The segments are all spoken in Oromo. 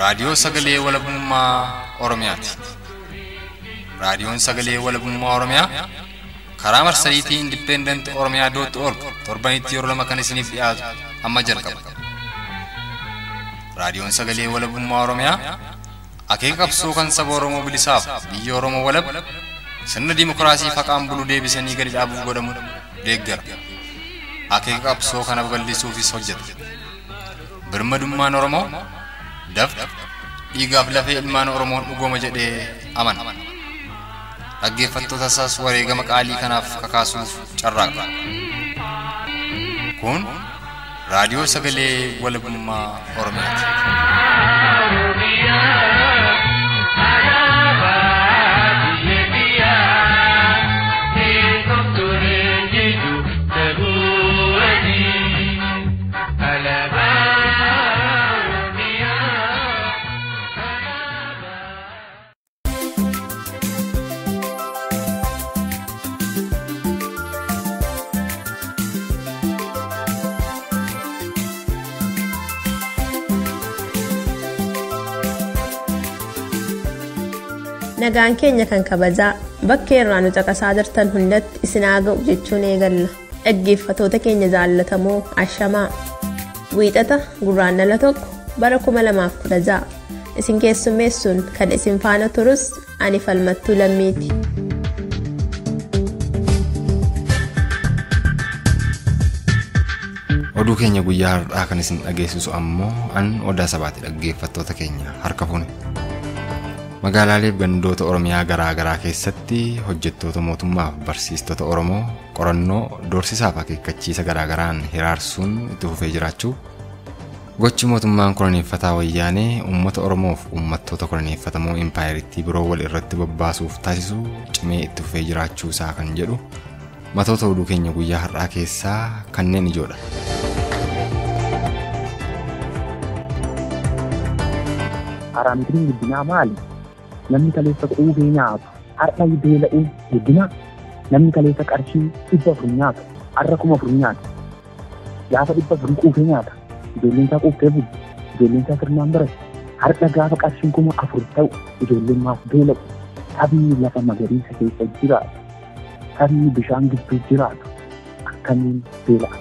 Raadiyoo Sagalee Walabummaa Oromiyaati. Raadiyoon Sagalee Walabummaa Oromiyaa karaa marsariitii Independent Oromiyaa dot org torbanitti yeroo lama kan isiniif dhiyaatu amma jalqaba. Raadiyoon Sagalee Walabummaa Oromiyaa akeeka qabsoo kan saba Oromoo bilisaaf biyya Oromoo walab sirna dimookiraasii faqaan bulu deebisanii gadi dhaabuuf godhamu deeggara. Akeeka qabsoo kana babal'isuufis hojjeta. Birmadummaan Oromoo dafqa dhiigaaf lafee ilmaan Oromoon dhugooma jedhee amana. Dhaggeeffattoota isaas wareegama qaalii kanaaf kakaasuuf carraaqa. Kun Raadiyoo Sagalee Walabummaa Oromiyaati. Nagaan keenya kan kabajaa bakka irraa nu caqasaa jirtan hundatti isin haa ga'u jechuun eegalla. Dhaggeeffattoota keenya jaallatamoo ashamaa. Wiixata gurraandhala 1 bara 2016 isin keessummeessuun kan isin faana turus ani Falmattuu Lammiiti. Oduu keenya guyyaa har'aa kan isin dhageessisu ammoo an Odaa Sabaati. Dhaggeeffattoota keenya harka fuune. Magaalaalee fi gandoota Oromiyaa garaa garaa keessatti hojjettoota mootummaa fi barsiistota Oromoo qorannoo doorsisaa fi akeekkachiisa garaa garaan hiraarsuun itti fufee jiraachuu, gochi mootummaan koloneeffataa wayyaanee uummata Oromoo fi uummattoota koloneeffatamoo impaayeritti biroo wal irratti bobbaasuuf taasisu cimee itti fufee jiraachuu isaa kan jedhu matoota oduu keenya guyyaa har'aa keessaa kanneen ijoodha. Parameetiriin guddinaa maali? Namni kaleessa quufee nyaatu har'a beela'uun guddina. Namni kaleessa qarshii 400 nyaatu har'a 4000 nyaata. Gaafa 400 quufee nyaata, ijoolleen isaa quuftee bulti, ijoolleen isaa sirnaan barate. Har'a gaafa qarshiin 4000 ta'u ijoolleen maaf beela'u? Sabni lafa magariisa keessa jiraatu, sabni bishaan gidduu jiraatu akkamiin beela'a?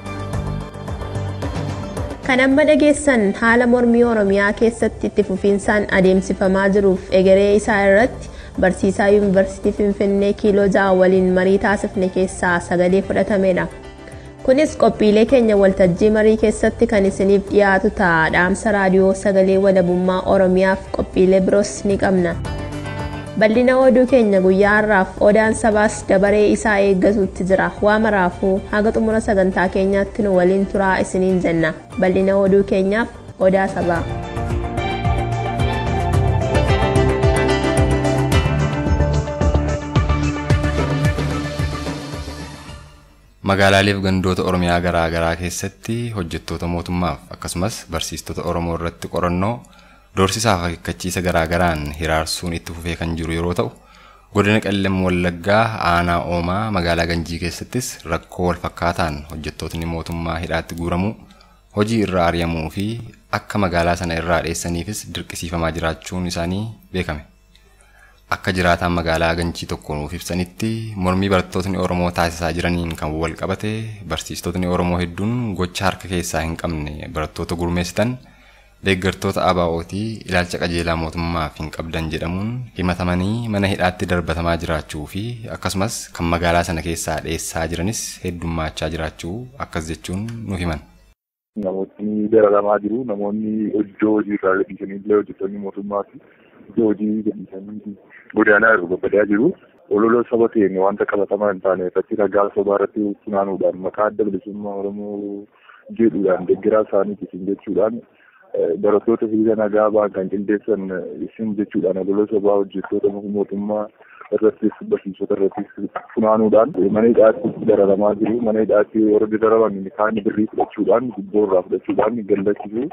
Kan amma dhageessan haala mormii Oromiyaa keessatti itti fufiinsaan adeemsifamaa jiruuf egeree isaa irratti barsiisaa Yuunivarsiitii Finfinnee Kiiloo 6 waliin marii taasifne keessaa sagalee fudhatamedha. Kunis qophiilee keenya waltajjii marii keessatti kan isiniif dhiyaatu ta'a. Dhaamsa raadiyoo Sagalee Walabummaa Oromiyaaf qophiilee biroos ni qabna. Bal'ina oduu keenya guyyaa har'aaf Odaan Sabaas dabaree isaa eeggatutti jira. Waa maraafuu haga xumura sagantaa keenyaatti nu waliin turaa isiniin jenna. Bal'ina oduu keenyaaf Odaa Sabaa. Magaalaalee fi gandoota Oromiyaa garaa garaa keessatti hojjettoota mootummaaf akkasumas barsiistota Oromoo irratti qorannoo doorsisaa fi akeekkachiisa garaa garaan hiraarsuun itti fufee kan jiru yeroo ta'u, godina Qellem Wallaggaa aanaa Oomaa magaalaa Ganjii keessattis rakkoo wal fakkaataan hojjettootni mootummaa hidhaatti guuramuu, hojii irraa ari'amuu fi akka magaalaa sana irraa dheessaniifis dirqisiifamaa jiraachuun isaanii beekame. Akka jiraataan magaalaa Ganjii tokko nuuf ibsanitti mormii barattootni Oromoo taasisaa jiraniin kan wal qabate barsiistotni Oromoo hedduun gocha harka keessaa hin qabne barattoota gurmeessitan deeggartoota ABO'tii ilaalcha qajeelaa mootummaaf hin qabdan jedhamuun himatamanii mana hidhaatti darbatamaa jiraachuu fi akkasumas kan magaalaa sana keessaa dheessaa jiranis heddummaachaa jiraachuu akkas jechuun nuuf himan. Namootni dararamaa jiru. Namoonni iddoo hojii irraa gadhiisanii illee hojjettoonni mootummaati iddoo hojii gadhiisanii godaanaa jiru, babbadaa jiru. Olola saba ta'een wanta qabatamaa hin taane irratti ragaa sobaa irratti funaanuudhaan maqaa adda bilisummaa Oromoo jedhuudhaan deeggaraa isaaniiti isin jechuudhaan barattoota hiriira nagaa ba'an kan qindeessan isin jechuudhaan olola sobaa hojjettoota mootummaa irrattis barsiisota irrattis funaanuudhaan mana hidhaatti dararamaa jiru. Mana hidhaatti warra dararaman kaan birrii fudhachuudhaan gubboo irraa fudhachuudhaan gallachiisu.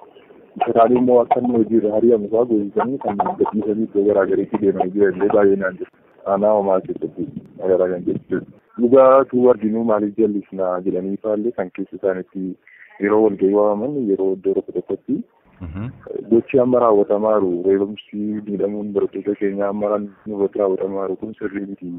Isaan immoo akka inni hojii irra ari'amu fa'aa goosisanii kan gadhiisanii iddoo garaa gariitti deemanii jiran illee baay'inaan jiru. Aanaa Oomaa keessatti magaalaa Ganjii jechuudha. Dhugaatuu arginuu maaliif jallisna jedhanii fa'aallee kan keessa isaaniitti yeroo walgahii waamaman yeroo iddoo tokko tokkotti Gochi amma raawwatamaa jiru reebamsi miidhamuun barattoota keenyaa amma nurratti raawwatamaa jiru kun sirrii miti.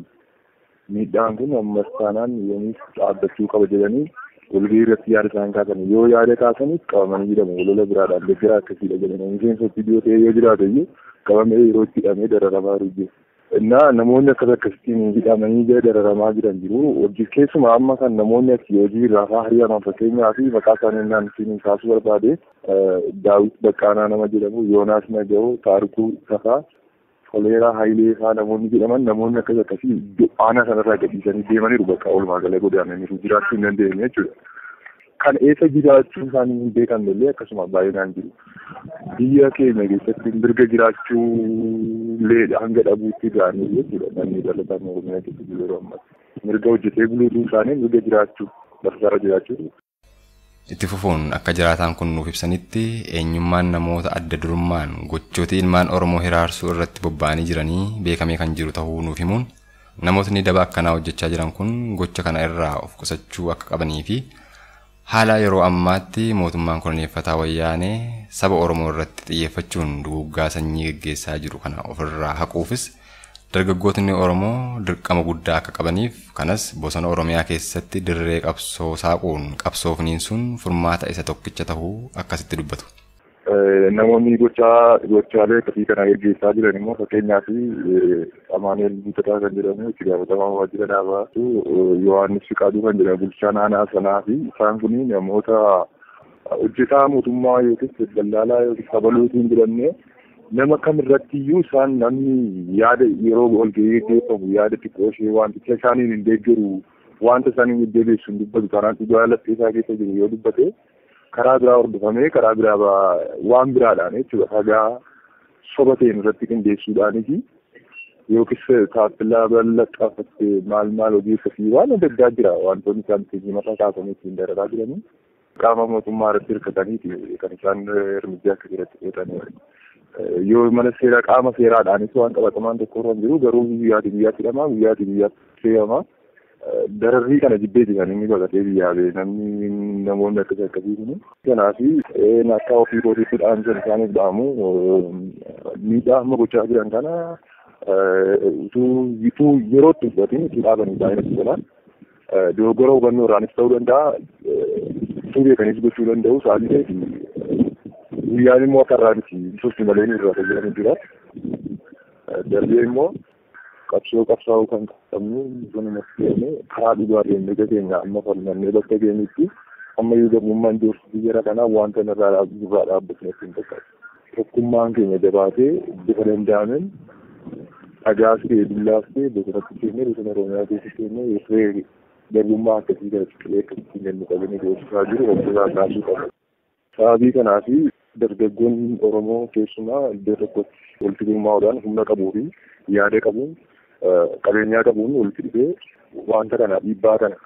Miidhaan kun ammas taanaan yoomiif dhaabbachuu qaba jedhanii walgahii irratti yaada isaan kaasan yoo yaada kaasaniif qabamanii jedhamu walola biraadhaan deeggaraa akkasiidha jedhanii miseensa viidiyoo ta'ee yoo jiraate iyyuu qabamee yeroo itti hidhamee dararamaa jiru jiru. Innaa namoonni akkas akkasittiin hidhamanii dararamaa jiran jiru. Hojii keessumaa amma kan namoonni achi hojii irraa fa'aa hiriyaman fakkeenyaa fi maqaa isaanii naan ittiin kaasuu barbaade Daawit Baqqaanaa nama jedhamu, Yoonaas Naga'oo, Taarikuu Safaa, Toleeraa Hayilee fa'aa namoonni jedhaman namoonni akkas akkasii aanaa sanarraa gadhiisanii deemaniiru bakka oolmaa galee godaananiiru jiraachuu hin dandeenye jechuudha. Kan eessa jiraachuu isaanii hin beekamne illee akkasuma baay'inaan jiru. Biyya keenya keessatti mirga jiraachuu illee hanga dhabuutti ga'anii jechuudha namni dhalataan Oromiyaa keessa jiru yeroo ammaatti. Mirga hojjetee buluutuu isaanii mirga jiraachuu lafa jiraachuu. Itti fufuun akka jiraataan kun nuuf ibsanitti eenyummaan namoota adda durummaan gochoota ilmaan Oromoo hiraarsuu irratti bobba'anii jiranii beekamee kan jiru ta'uu nuuf himuun namootni daba akkanaa hojjechaa jiran kun gocha kana irraa of qusachuu akka qabanii fi haala yeroo ammaatti mootummaan koloneeffataa wayyaanee saba Oromoo irratti xiyyeeffachuun duguuggaa sanyii geggeessaa jiru kana ofirraa haquufis dargaggootni Oromoo dirqama guddaa akka qabaniif kanas bosona Oromiyaa keessatti dirree qabsoo saaquun qabsoofniin sun furmaata isa tokkicha tahuu akkasitti dubbatu. Namoonni gochaalee akkasii kana geggeessaa jiran immoo fakkeenyaaf Amaanu'el Guutataa kan jedhamu itti gaafatamaa waajjira dhaabaa Yohaannis Fiqaaduu kan jedhamu bulchaa naannaa sanaa fi isaan kun namoota hojjetaa mootummaa yookiis daldalaa yookiis sabaluutiin jedhamne nama kamirratti iyyuu isaan namni yaada yeroo walgahii geggeeffamu yaada xiqqoo ishee wanticha isaaniin hin deeggaru wanta isaaniin hin deebisu hin dubbatu taanaan dhugaa laphee isaa keessa jiru yoo dubbate karaa biraa hordofamee karaa biraa waan biraadhaan jechuudha ragaa soba ta'een irratti qindeessuudhaaniti yookiis taappellaa bal'axxaafatte maal maal hojii akkasii waan adda addaa jira wantoonni isaan ittiin mataa kaasanii ittiin dararaa jiranii qaama mootummaa irratti hirkataniiti kan isaan hirmijjaa akka irratti fudhatanii. Yoo mana seeraa qaama seeraadhaanis waan qabatamaan tokko irra hin jiru garuu guyyaati guyyaatti hidhama guyyaati guyyaatti seerama. Dararrii kana jibbeeti kan inni baqatee biyyaa ba'e namni namoonni akkas akkasii kun. Kanaaf akka ofii kootiitti dhaamsan isaaniif dhaamu miidhaa amma gochaa jiran kana utuu yerootti fudhatiin itti dhaabanii baay'ee natti tola. Dogoggora hubannoo irraanis ta'uu danda'a utuu beekanis gochuu danda'u sa'aatii guyyaan immoo akka irraa miti turti malee inni irraa fayyadamu jira. Darbee immoo qabsoo qabsaa'uu kan qabnu bosonumatti deemnee karaa dhugaa ta'een mirga keenya amma falmannee bakka geenyutti ammayyuu garbummaan jirtu biyya kanaa wanta irraa dhaabbatne ittiin fakkaatu. Tokkummaan keenya jabaatee bifa danda'ameen dhagaas ta'e dullaas ta'e bosonatti deemnee bosona Oromiyaa keessa deemnee garbummaa akkasii kana ciqilee akkasitti kennu qabanii goosisaa jiru ofirraa kaasuu qaba. Sababii kanaaf dargaggoonni Oromoo keessumaa iddoo tokkotti walitti gurmaa'uudhaan humna qabuu fi yaada qabuun qabeenyaa qabuun walitti dhufee wanta kana dhiibbaa kana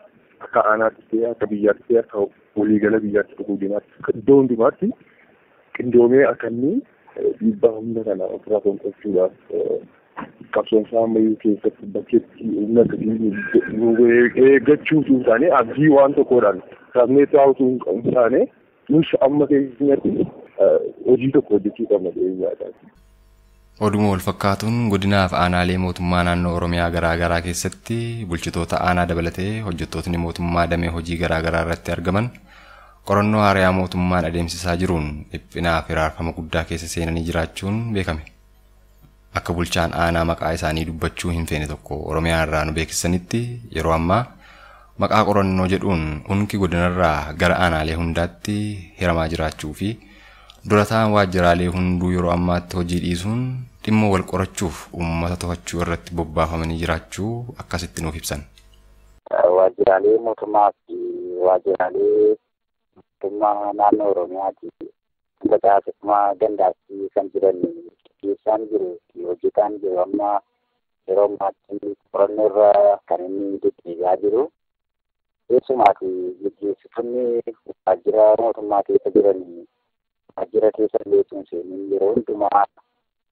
akka aanaatti ta'e akka biyyaatti ta'e akka waliigala biyyaatti dhuguu deemaatti iddoo hundumaatti qindoomee akka inni dhiibbaa humna kana ofirraa fonqolchuudhaaf qabsoon isaa ammayyuu keessatti bakkeetti humna akkasii eeggachuu utuu hin taane abdii waan tokkoodhaan sabnee taa'u utuu hin taane nus amma keenyatti hojii tokko hojjechuu qabna jedhee yaada. Oduma wal fakkaatuun godinaaf aanaalee mootummaa naannoo Oromiyaa garaa garaa keessatti bulchitoota aanaa dabalatee hojjettootni mootummaa damee hojii garaa garaa irratti argaman qorannoo haaraa mootummaan adeemsisaa jiruun dhiphinaaf hiraarfama guddaa keessa seenanii jiraachuun beekame. Akka bulchaan aanaa maqaa isaanii dubbachuu hin feene tokko Oromiyaa irraa nu beeksisanitti yeroo ammaa maqaa qorannoo jedhuun unki godinarraa gara aanaalee hundaatti hiramaa jiraachuu fi durataan waajjiraalee hunduu yeroo ammaatti hojii dhiisuun dhimma wal qorachuuf uummata to'achuu irratti bobbaafamanii jiraachuu akkasitti nuuf ibsan. Waajjiraalee mootummaa fi waajjiraalee mootummaa naannoo Oromiyaati. Hanga taasifama gandaatti kan jiran keessaan jiru hojjetaan jiru amma yeroo ammaatti qorannoo irra kan inni deddeebi'aa jiru. Keessumaati gaggeessitoonni waajjira mootummaa keessa jiran waajjira keessa illee tun seeniin yeroo hundumaa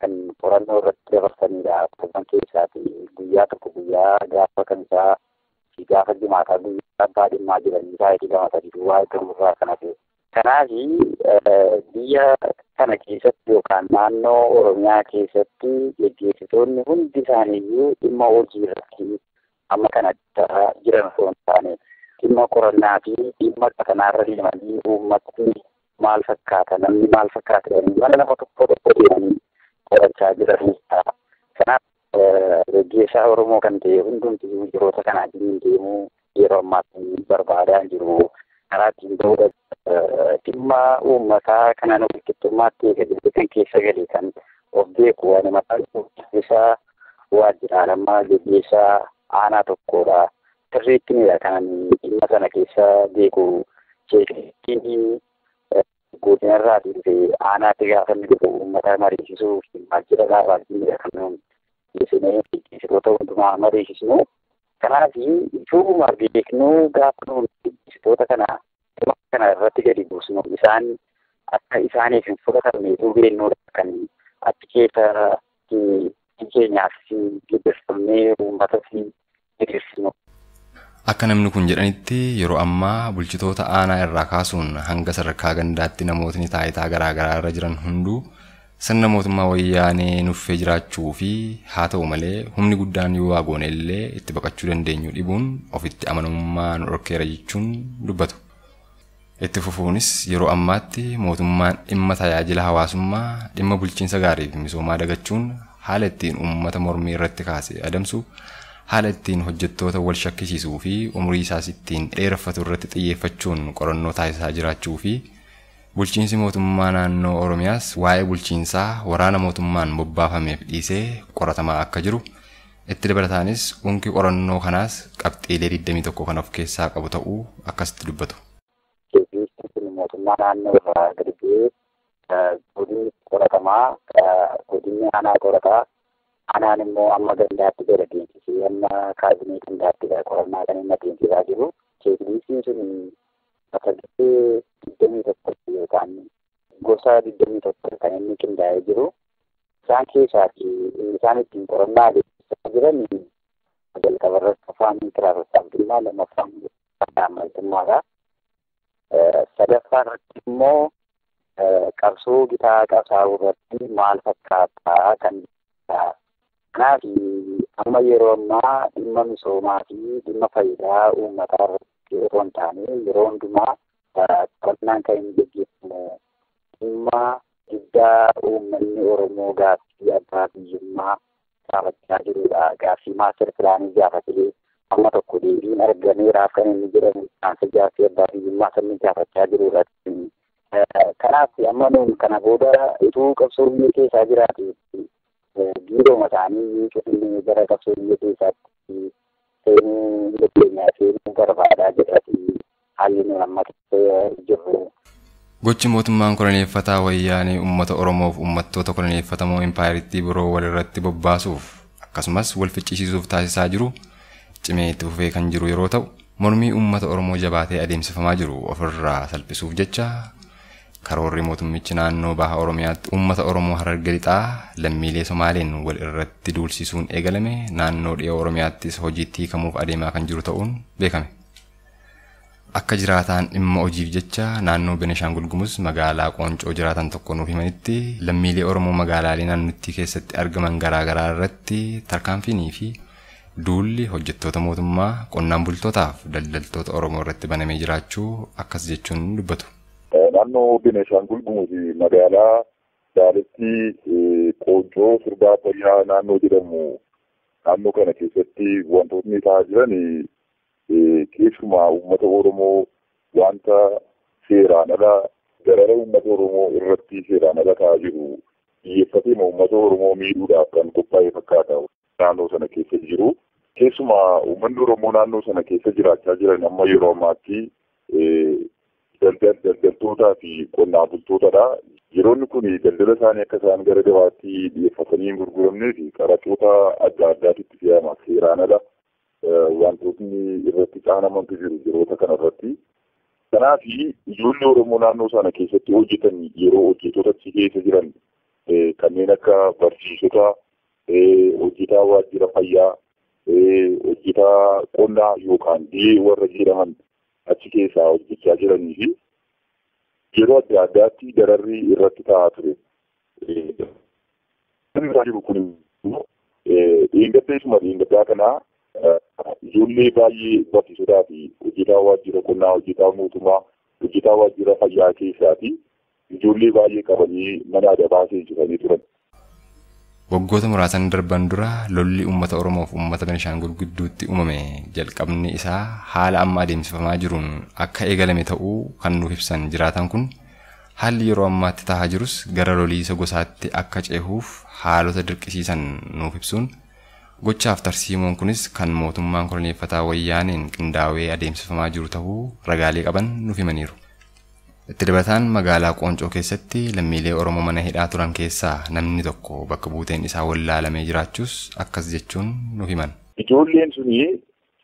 kan qorannoo irratti dabarsanidha. Torban keessaati guyyaa tokko guyyaa gaafa kamisaa fi gaafa jimaataa guyyaa abbaa dhimmaa jiranii sa'aatii 2 3 duwwaa eegamu irraa kan hafe Kanaaf biyya kana keessatti yookaan naannoo Oromiyaa keessatti geggeessitoonni hundi isaaniiyyuu dhimma hojii irratti amma kana jiran osoo hin taane dhimma qorannaa fi dhimma kanaarra deemanii uummatni maal fakkaata, namni maal fakkaata jedhanii mana nama tokko tokko deemanii qorachaa jiranidha. Kanaaf geggeessaa Oromoo kan ta'e hundumti yeroota kana wajjin deemuu yeroo ammaatti barbaadaa jiru. Karaa ittiin ba'uudha dhimma uummataa kanaan walqixxummaatti eegalee kan keessa galee kan of beeku waan mataa isaa waajjiraalammaa geggeessaa aanaa tokkodha. Sirriittinidha kan dhimma sana keessa beeku. Cheekii godinarraa dhufee aanaatti gaafa inni dhufu uummata mariisisuu fi waajjira dhaabaatiinidha kan nuyi geessinee geggeessitoota hundumaa mariisisnu. Kanaaf utuma beeknuu gaafa nuyi geggeessitoota kana dhimma kana irratti gadi buusnu isaan akka isaaniif hin fudhatamne utuu beeknudha kan achi keessa keenyaaf geggeeffamnee uummatas geggeessinu. Akka namni kun jedhanitti yeroo ammaa bulchitoota aanaa irraa kaasuun hanga sadarkaa gandaatti namootni taayitaa garaagaraa irra jiran hunduu sirna mootummaa wayyaanee nuffee jiraachuu fi haa ta'u malee humni guddaan yoo waa goone illee itti baqachuu dandeenyu dhibuun ofitti amanamummaa nu dhorkeera jechuun dubbatu. Itti fufuunis yeroo ammaatti mootummaan dhimma tajaajila hawaasummaa, dhimma bulchiinsa gaarii fi misoomaa dagachuun haala ittiin uummata mormii irratti kaase adamsu, haala ittiin hojjettoota wal shakkisiisuu fi umurii isaas ittiin dheereffatu irratti xiyyeeffachuun qorannoo taasisaa jiraachuu fi bulchiinsi mootummaa naannoo Oromiyaas waa'ee bulchiinsaa waraana mootummaan bobbaafameef dhiisee qoratamaa akka jiru, itti dabalataanis unki qorannoo kanaas qabxiilee 21 kan of keessaa qabu ta'uu akkasitti dubbatu. Geggeessituun kun mootummaa naannoo irraa gadi bu'ee godinni qoratamaa, godinni aanaa qorataa, aanaan immoo amma gandaatti gad adeemsisee amma kaabinee gandaatti qorannaa kan inni adeemsisaa jiru. Cheekliistiin sun mata duree 21 yookaan gosa 21 kan inni qindaa'ee jiru. Isaan keessaa fi isaan ittiin qorannaa adeemsisaa jiran jalqaba irratti afaan kiraa sassaabdummaa, lammaffaan ammaytummaadha. Sadaffaa irratti immoo qabsoo gitaa qabsaa'uu irratti maal fakkaataa kan kanaaf amma yeroo ammaa dhimma misoomaa fi dhimma faayidaa uummataa irratti otoo hin taane yeroo hundumaa qorannaan kan inni geggeeffamu dhimma diddaa uummanni Oromoo gaaffii abbaa biyyummaa gaafachaa jirudha. Gaaffii maaster pilaanii gaafatee amma tokko deebiin argameeraaf kan inni jedhamu dhaansa gaaffii abbaa biyyummaa sabni gaafachaa jirudha. Kanaaf amma nuun kana booda utuu qabsoo biyya keessaa jiraate biirooma isaanii cufinni gara qabsoo biyya keessaatti seenuu biyya keenyaa seenuu barbaadaa jedhati haalli nuun amma keessa jirru. Gochi mootummaan koloneeffataa wayyaanee uummata Oromoof uummattoota koloneeffatamoo impaayiritti biroo walirratti bobbaasuuf akkasumas wal ficcisiisuuf taasisaa jiru cimee itti fufee kan jiru yeroo ta'u, mormii uummata Oromoo jabaatee adeemsifamaa jiru ofirraa salphisuuf jecha karoorri mootummichi naannoo baha Oromiyaatti uummata Oromoo Hararge lixaa lammiilee Somaaleen wal irratti duulsisuun eegalame naannoo dhiha Oromiyaattis hojiitti hiikamuuf adeemaa kan jiru ta'uun beekame. Akka jiraataan dhimma hojiif jecha naannoo Benishaangul Gumuz magaalaa Qoncoo jiraatan tokko nuuf himanitti lammiilee Oromoo magaalaalee naannottii keessatti argaman garaagaraa irratti tarkaanfiinii fi duulli hojjettoota mootummaa qonnaan bultootaaf daldaltoota Oromoo irratti banamee jiraachuu akkas jechuun dubbatu. Naannoo Benishaangul Gumuz magaalaa Daaletti Qoncoo Sirbaa Fayyaa naannoo jedhamu naannoo kana keessatti wantootni ta'aa jiran keessumaa uummata Oromoo wanta seeraan ala darara uummata Oromoo irratti seeraan ala ta'aa jiru xiyyeeffatee uummata Oromoo miidhuudhaaf kan qophaa'e fakkaata naannoo sana keessa jiru. Keessumaa uummanni Oromoo naannoo sana keessa jiraachaa jiran amma yeroo ammaatti daldaltootaa fi qonnaan bultootadha. Yeroonni kun daldala isaanii akka isaan gara gabaatti dhiyeeffatanii hin gurguramnee fi qaraxoota adda addaatitti fe'ama seeraan ala wantootni irratti caanamantu jiru yeroota kanarratti. Kanaaf ijoollee Oromoo naannoo sana keessatti hojjetan yeroo hojjettoota achi keessa jiran kanneen akka barsiisota, hojjetaa waajjira fayyaa, hojjetaa qonnaa yookaan biyee warra jedhaman achi keessaa hojjechaa jiranii fi Yeroo adda addaatti dararri irratti ta'aa ture. Jiru kun immoo dheengadda isuma dheengaddaa kanaa ijoollee baay'ee barsiisotaa fi hojjetaa waajjira qonnaa, hojjetaa mootummaa, hojjetaa waajjira fayyaa keessaati ijoollee baay'ee qabanii mana adabaa seensisanii turan. Waggoota muraasan darban dura lolli uummata Oromoof uummata Benishaangul gidduutti uumame jalqabni isaa haala amma adeemsifamaa jiruun akka eegalame ta'uu kan nuuf ibsan jiraatan kun haalli yeroo ammaatti tahaa jirus gara loliisa gosaatti akka cehuuf haalota dirqisiisan nuuf ibsuun gochaaf tarsiimoon kunis kan mootummaan koloneeffataa wayyaaneen qindaawee adeemsifamaa jiru ta'uu ragaalee qaban nuuf himaniiru. Itti dabalataan magaalaa Qooncoo keessatti lammiilee Oromoo mana hidhaa turan keessaa namni tokko bakka buuteen isaa wallaalamee jiraachuus akkas jechuun nuuf himan. Ijoolleen suni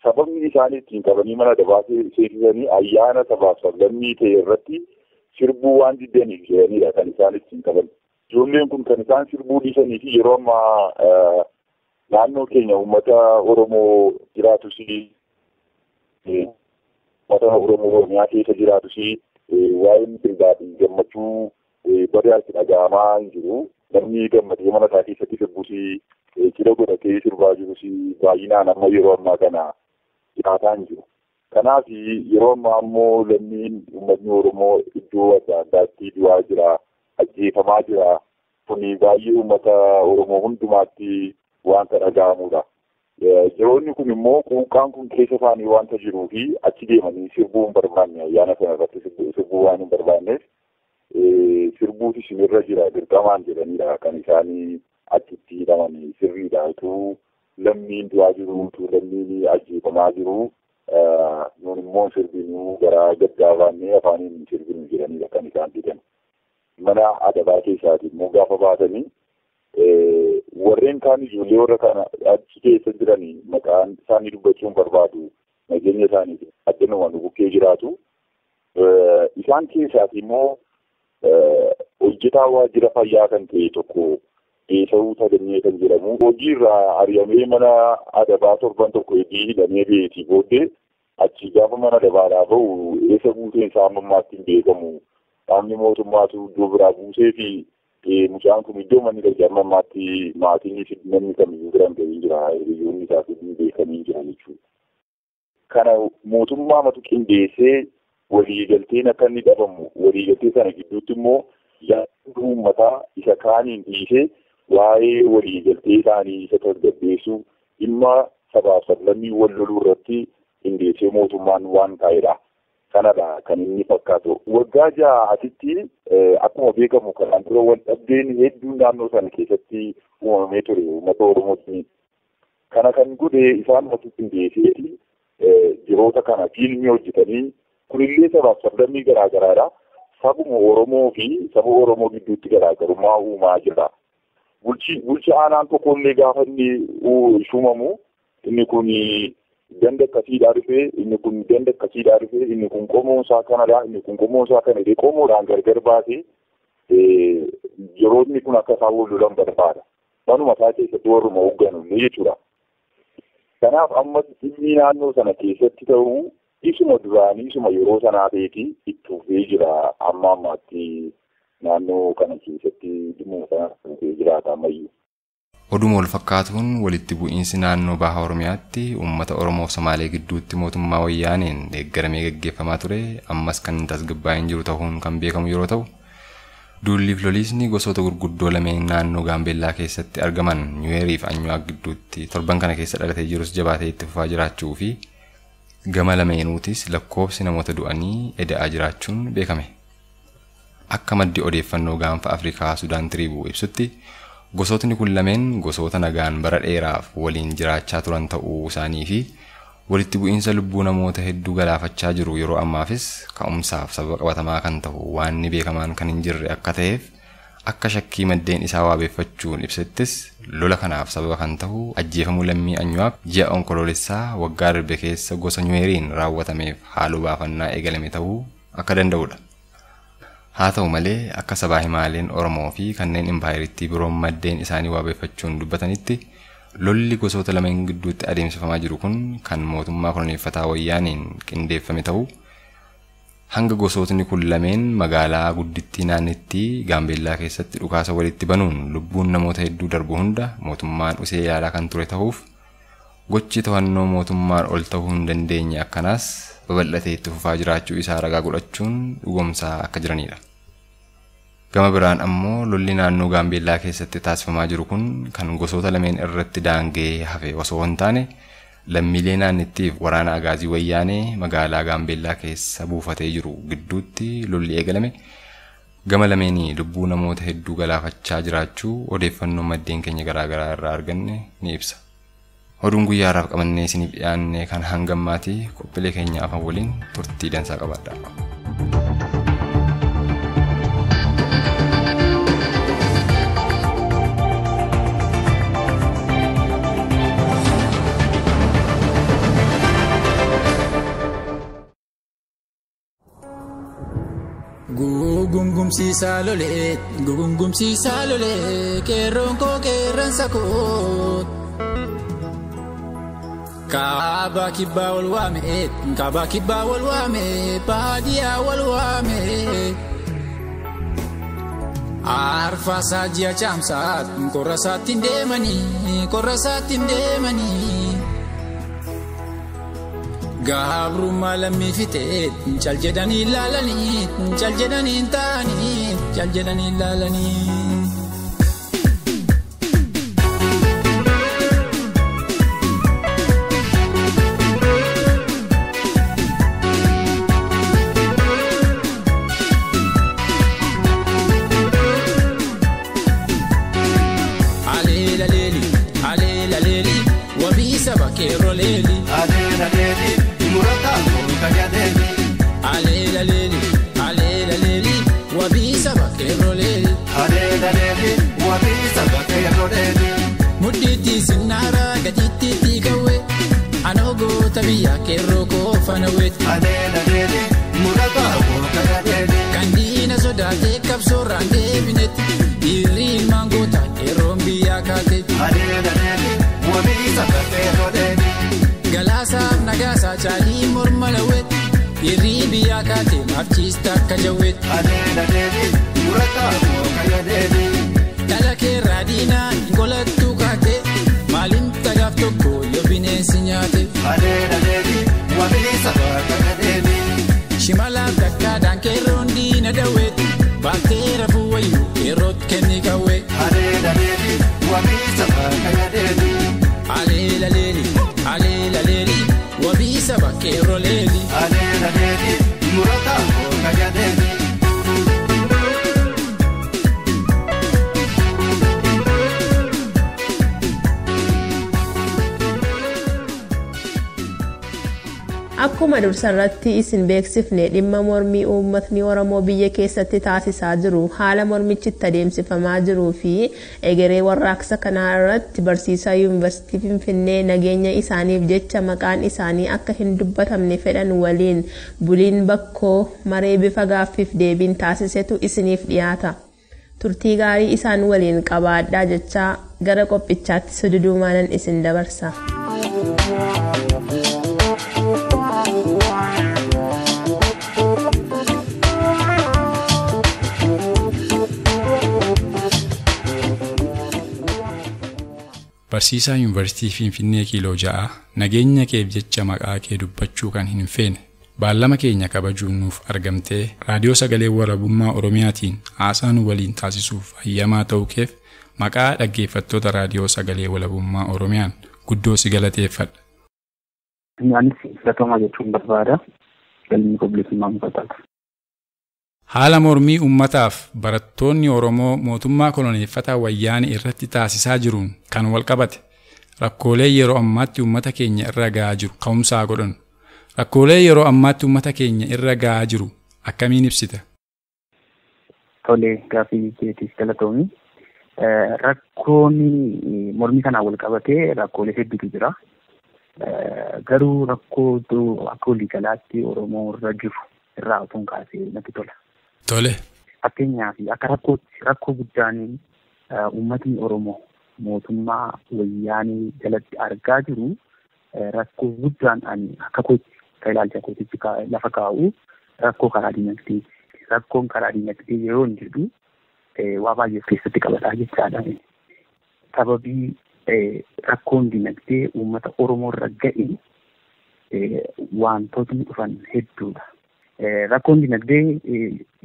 sababni isaan ittiin qabanii mana adabaa seensisanii ayyaana sabaaf sablammii ta'e irratti sirbuu waan diddaniif jedhanidha kan isaan ittiin qaban. Ijoolleen kun kan isaan sirbuu dhiisanii fi yeroo ammaa naannoo keenya uummata Oromoo jiraatus uummata Oromoo Oromiyaa keessa jiraatus waa'een sirbaa fi gammachuu badaatti dhaga'amaa hin jiru. Namni gammadee mana isaa keessatti sirbus cidha godhatee sirbaa jirus baay'inaan amma yeroo ammaa kana jiraataa hin jiru. Kanaaf yeroo ammaa ammoo lammiin uummatni Oromoo iddoo adda addaatti du'aa jira, ajjeefamaa jira. Kuni baay'ee uummata Oromoo hundumaatti wanta dhaga'amudha. Yeroonni kun immoo quuqqaan kun keessa isaanii wanta jiruu fi achi deemanii sirbuu hin barbaanne ayyaana sana irratti sirbuu waan hin barbaanneef sirbuutu isinirra jira dirqamaan jedhanidha kan isaanii achitti hidhamanii sirriidha. Utuu lammiin du'aa jiru, utuu lammiin ajjeefamaa jiru nuun immoo sirbinuu garaa gaddaa baannee afaaniin hin sirbinu jedhanidha kan isaan didan. Mana adabaa keessaati immoo gaafa baasanii warreen kaan ijoollee warra kana achi keessa jiranii maqaan isaanii dubbachuu hin barbaadu nageenya isaaniif addanuma nu bukkee jiraatu. Isaan keessaati immoo hojjetaa waajjira fayyaa kan ta'e tokko Eesawuu Taganyee kan jedhamu hojii irraa ari'amee mana adabaa torban tokko hojii hidhamee ba'eetii booddee achi gaafa mana adabaadhaa ba'u eessa buuteen isaa amma ammaatti hin beekamu. Qaamni mootummaatu iddoo biraa buusee fi mucaan kun iddoo manni dhaqee amma ammaatti maatiin fi namni kamiyyuu bira hin gahin jira. Hiriyoonni isaas hin beekamiin jira jechuudha. Kana mootummaa matu qindeessee waliigalteen akka inni dhabamu waliigaltee sana gidduutti immoo yaadni uummataa isa kaaniin dhiisee waa'ee waliigaltee isaanii isa tasgabbeessuu dhimma sabaaf sablammii wal loluu irratti qindeessee mootummaan waan taa'edha. Kanadha kan inni fakkaatu. Waggaa ja'a asitti akkuma beekamu kanaan dura wal dhabdeen hedduun naannoo sana keessatti uumamee ture uummata Oromootiin. Kana kan godhe isaan matu qindeesseeti jiroota kana fiilmii hojjetanii kunillee sabaaf sablammii garaa garaadha. Sabuma Oromoo fi saba Oromoo gidduutti garaagarummaa uumaa jira. Bulchi aanaan tokkollee gaafa inni shuumamu inni kun ganda akkasiidhaa dhufee inni kun ganda akkasiidhaa dhufee inni kun qomoon isaa kanadha inni kun qomoon isaa kana jedhee qomoodhaan gargar baasee yeroonni kun akka isaan wal lolan barbaada. Manuma isaa keessatti warruma hoogganullee jechuudha. Kanaaf ammas dhimmi naannoo sana keessatti ta'u isuma duraanii isuma yeroo sanaa ta'eeti itti fufee jira amma ammaatti naannoo kana keessatti dhimma kana fufee jiraata ammayyuu. Oduma wal fakkaatuun walitti bu'iinsi naannoo Baha Oromiyaatti uummata Oromoo fi Somaalee gidduutti mootummaa wayyaaneen deeggaramee gaggeeffamaa ture ammas kan tasgabbaa'in jiru ta'uun kan beekamu yeroo ta'u duulliif loliisni gosoota gurguddoo lameen naannoo Gaambeellaa keessatti argaman Nyuweerii fi Anyuwaaq gidduutti torban kana keessa dhalatee jirus jabaatee itti fufaa jiraachuu fi gama lameenuutis lakkoofsi namoota du'anii eda'aa jiraachuun beekame. Akka maddi odeeffannoo gaanfa Afrikaa Sudaan Tiriibuu ibsutti gosootni kun lameen gosoota nagaan bara dheeraaf waliin jiraachaa turan ta'uu isaanii fi walitti bu'iinsa lubbuu namoota hedduu galaafachaa jiru yeroo ammaafis ka'umsaaf sababa qabatamaa kan ta'u waan ni beekamaan kan hin jirre akka ta'eef akka shakkii maddeen isaa waabeeffachuun ibsettis lola kanaaf sababa kan ta'u ajjeefamuu lammii Anyuwaaq ji'a onkoloolessaa waggaa darbe keessa gosa Nyuweeriin raawwatameef haaloo baafannaa eegalame ta'uu akka danda'udha. Haa ta'u malee akka sabaa himaaleen Oromoo fi kanneen impaayiritti biroon maddeen isaanii waabeeffachuun dubbatanitti lolli gosoota lameen gidduutti adeemsifamaa jiru kun kan mootummaa koloneeffataa wayyaaniin qindeeffame ta'uu Hanga gosootni kun lameen magaalaa guddittii naannittii Gaambeellaa keessatti dhukaasa walitti banuun lubbuun namoota hedduu darbu hunda mootummaan usee ilaalaa kan ture ta'uuf gochi to'annoo mootummaan ol ta'uu hin dandeenye akkanaas babal'atee itti fufaa jiraachuu isaa ragaa godhachuun dhugoomsaa akka jiranidha. Gama biraan ammoo lolli naannoo Gaambeellaa keessatti taasifamaa jiru kun kan gosoota lameen irratti daangee hafe osoo hin taane lammiilee naannittiif waraana Agaazii Wayyaanee magaalaa Gaambeellaa keessa buufatee jiru gidduutti lolli eegalame gama lameenii lubbuu namoota hedduu galaafachaa jiraachuu odeeffannoo maddeen keenya garaagaraa irraa arganne ni ibsa. Oduun guyyaa har'aaf qabannee isiniif dhiyaanne kan hanga ammaati qophiilee keenya afaan waliin turtii dansaa qabaadha. Gugungumsiisaa lolee, gugungumsiisaa lolee, qeerroon koo qeerransa koo. Kaabaa kibbaa wal waame, kaabaa kibbaa wal waame, baadiyyaa wal waame. Arfaasaa ji'a caamsaa, qorra isaatti hin deemanii, qorra isaatti hin deemanii. Gabrummaa lammii fixee cal jedhanii ilaalanii, cal jedhanii hin taa'anii, cal jedhanii ilaalanii. Aleela leeli, aleela leeli, wabii saba qeerroo leeli. Aleela leeli. Aleela leeli, aleela leeli, wabii saba qeerroo leeli. Aleela leeli, wabii saba qeerroo leeli. Mudhiitti sinnaara gatiittiitti qawwee, anoo goota biyya qeerroo koo faana weeti. Aleela leeli, murataa goota leeli. Kan diina sodaatee qabsoorraan deebinetti, dhiirri ilmaan goota qeerroon biyyaa kaate. Aleela leeli, wabii saba qeerroo leeli. Galaasaaf nagaasaa caalii morma lawweetti, dhiirri biyyaa kaate maafchiista akka jawweetti. Aleela leeli, murataa goota leeli. Dhala keerraa diinaa hin qolattuu kaate, maaliin tagaaf tokko yoo bineensi nyaate. Aleela leeli, wabii saba leeli. Shimalaaf takkaadhaan qeerroon diina dawweetti, baattee rafuu wayyuu qeerrootti kenni qawwee. Aleela leeli, wabii saba leeli. Aleela leeli, aleela leeli, wabii saba qeerroo leeli. Aleela leeli, murataa goota leeli. Akkuma dursarratti isin beeksifne dhimma mormii uummatni Oromoo biyya keessatti taasisaa jiru haala mormichitti adeemsifamaa jiruu fi egeree warraaqsa kanaa irratti barsiisaa yuunivarsiitii Finfinnee nageenya isaaniif jecha maqaan isaanii akka hin dubbatamne fedhan waliin buliin bakkoo maree bifa gaaffiif deebiin taasisetu isiniif dhiyaata. Turtii gaarii isaan waliin qabaadhaa jechaa gara qophichaatti sududuumaanan isin dabarsa. Barsiisaa Yuunivarsiitii Finfinnee Kiiloo 6 nageenya keef jecha maqaa kee dubbachuu kan hin feene baallama keenya kabajuun nuuf argamtee raadiyoo sagalee walabummaa Oromiyaatiin haasaa nu waliin taasisuuf hayyamaa ta'uu keef maqaa dhaggeeffattoota raadiyoo sagalee walabummaa Oromiyaan guddoo si galateeffadha. Anis filatoomaa jechuun barbaada. Galmi koo bilisummaa mufataati. Haala mormii uummataaf barattoonni Oromoo mootummaa koloneeffataa wayyaanee irratti taasisaa jiruun kan walqabate rakkoolee yeroo ammaatti uummata keenya irra gahaa jiru ka'umsaa godhan. Rakkoolee yeroo ammaatti uummata keenya irra gahaa jiru akkamiin ibsita? Tole, gaaffii keetiif galatoomi. Rakkoon mormii kanaan walqabatee rakkoolee hedduutu jira. Garuu rakkoo akka waliigalaatti Oromoo irra jiru irraa utuun kaasee natti tola. Tole. Fakkeenyaaf akka rakkootti rakkoo guddaan uummatni Oromoo mootummaa wayyaanee jalatti argaa jiru rakkoo guddaan ani akka kootti akka ilaalcha kootitti lafa kaa'u Rakkoo karaa dinagdee. Rakkoon karaa dinagdee yeroo hin jedhu waa baay'ee of keessatti qabataa jechaadha. Sababii rakkoon dinagdee uummata Oromoo irra ga'e wantootni dhufan hedduudha. Rakkoon dinagdee